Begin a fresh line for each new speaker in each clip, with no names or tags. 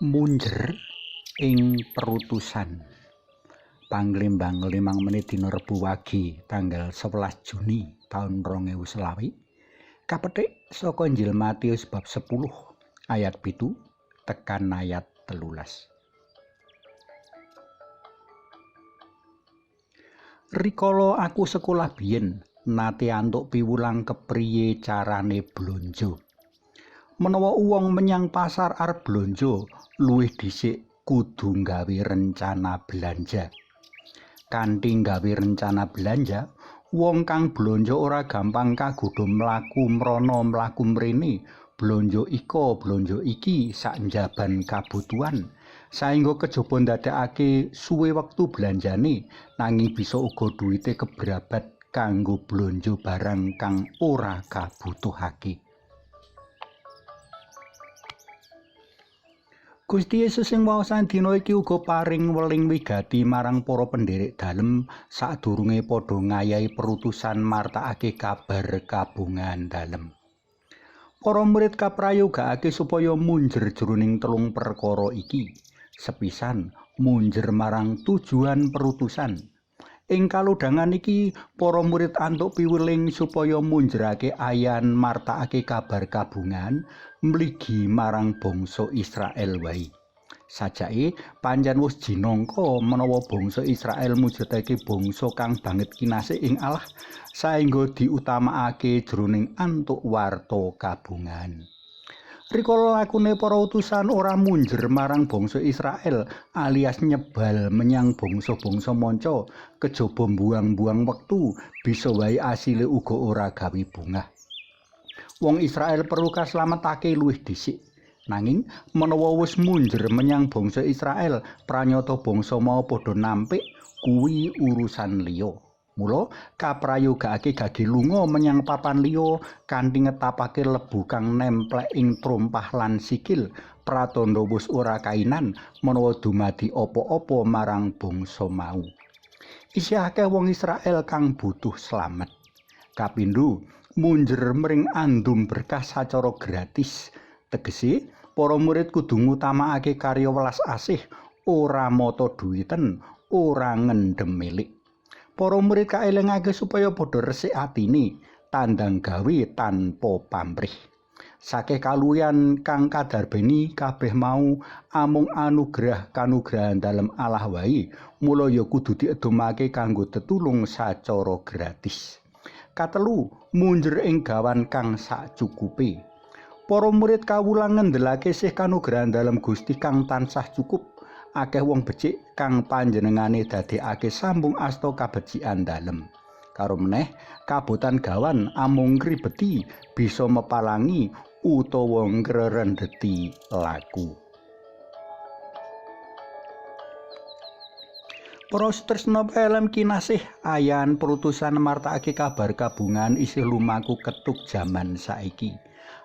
Munjer ing perutusan. Panglimbang 5 menit dina Rebo Wage tanggal 11 Juni taun 2020 kapetik saka Injil Matius bab 10 ayat 7 tekan ayat 13. Rikala aku sekolah biyen nate antuk piwulang kepriye carane blonjo. Menawa wong menyang pasar arep blonjo, luwih dhisik kudu nggawe rencana belanja. Kanthi nggawe rencana belanja, wong kang blonjo ora gampang kagodha mlaku mrana mlaku mrene, blonjo ika blonjo iki sak njaban kabutuhan, saengga kejaba ndadekake suwe wektu belanjane, nanging bisa uga duwite kebrabat kanggo blonjo barang kang ora kabutuhake. Gusti Yesus ing waosan dina iki uga paring weling wigati marang para pendherek dalem sadurunge padha ngayahi perutusan martakake kabar kabungan dalem. Para murid kaprayogakake supaya munjer jroning telung perkara iki. Sepisan, munjer marang tujuan perutusan. Ing kalodhangan iki para murid antuk piweling supaya munjerake ayan martakake kabar kabungan mligi marang bangsa Israel wae. Sajake pancen wis jinangka menawa bangsa Israel mujudake bangsa kang banget kinasih ing Allah saengga diutamakake jroning antuk warta kabungan. Rikala lakune para utusan ora munjer marang bangsa Israel alias nyebal menyang bangsa-bangsa manca, kejaba mbuang-mbuang wektu, bisa wae asile uga ora gawe bungah. Wong Israel perlu kaslametake luwih dhisik. Nanging menawa wis munjer menyang bangsa Israel, pranyata bangsa mau padha nampik, kuwi urusan liya. Mula kaprayogakake gage lunga menyang papan liya kanthi ngetapake lebu kang nemplek ing trumpah lan sikil, pratandha wis ora kainan menawa dumadi apa-apa marang bangsa mau. Isih akeh wong Israel kang butuh slamet. Kapindho, munjer mring andum berkah sacara gratis. Tegese, para murid kudu ngutamakake karya welas asih, ora mata duwiten, ora ngendhem milik. Para murid kaelingake supaya padha resik atine, tandang gawe tanpa pamrih. Sakeh kaluwihan kang kadarbeni kabeh mau amung anugerah kanugrahan dalem Allah wae, mula ya kudu diedhomake kanggo tetulung sacara gratis. Katelu, munjer ing gawan kang sacukupe. Para murid kawulang ngendelake sih kanugrahan dalem Gusti kang tansah cukup. Akeh wong becik kang panjenengane dadekake sambung asta kabecikan dalem. Karo meneh, kabotan gawan amung ngribeti bisa mepalangi utawa ngrerendeti laku. Para sutresna pelem kinasih, ayan perutusan martakake kabar kabungan isih lumaku ketuk jaman saiki.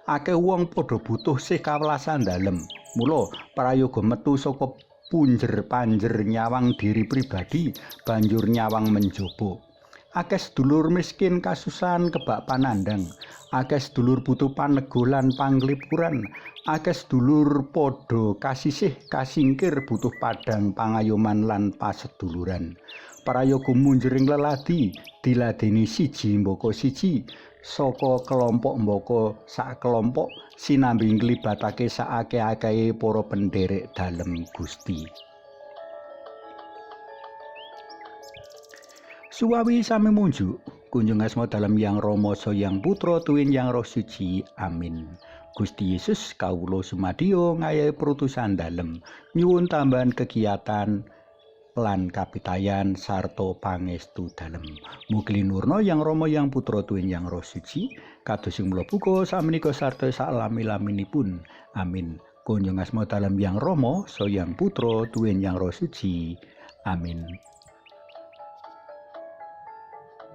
Akeh wong padha butuh sih kawelasan dalem. Mula prayoga metu saka punjer panjer nyawang diri pribadi banjur nyawang menjobo. Akeh sedulur miskin kasusahan kebak panandang, akeh sedulur butuh panego lan panglipuran, akeh sedulur padha kasisih kasingkir butuh padang pangayoman lan paseduluran. Prayoga munjer ing leladi diladeni siji mbaka siji saka kelompok mbaka sak kelompok sinambi nglibatake saakeh-akehe para pendherek dalem Gusti. Suwawi sami munjuk kunjung asma dalem Yang Rama Sang Putra tuwin Yang Roh Suci. Amin. Gusti Yesus kawula sumadyo ngayahi perutusan dalem, nyuwun tambahan kegiatan lan kapitayan sarta pangestu dalem. Mugi linurna Yang Rama Yang Putra tuwin Yang Roh Suci, kados sing mula buka samenika sarta saklami-laminipun. Amin. Kunjung asma dalem Yang Rama Sang Putra tuwin Yang Roh Suci. Amin.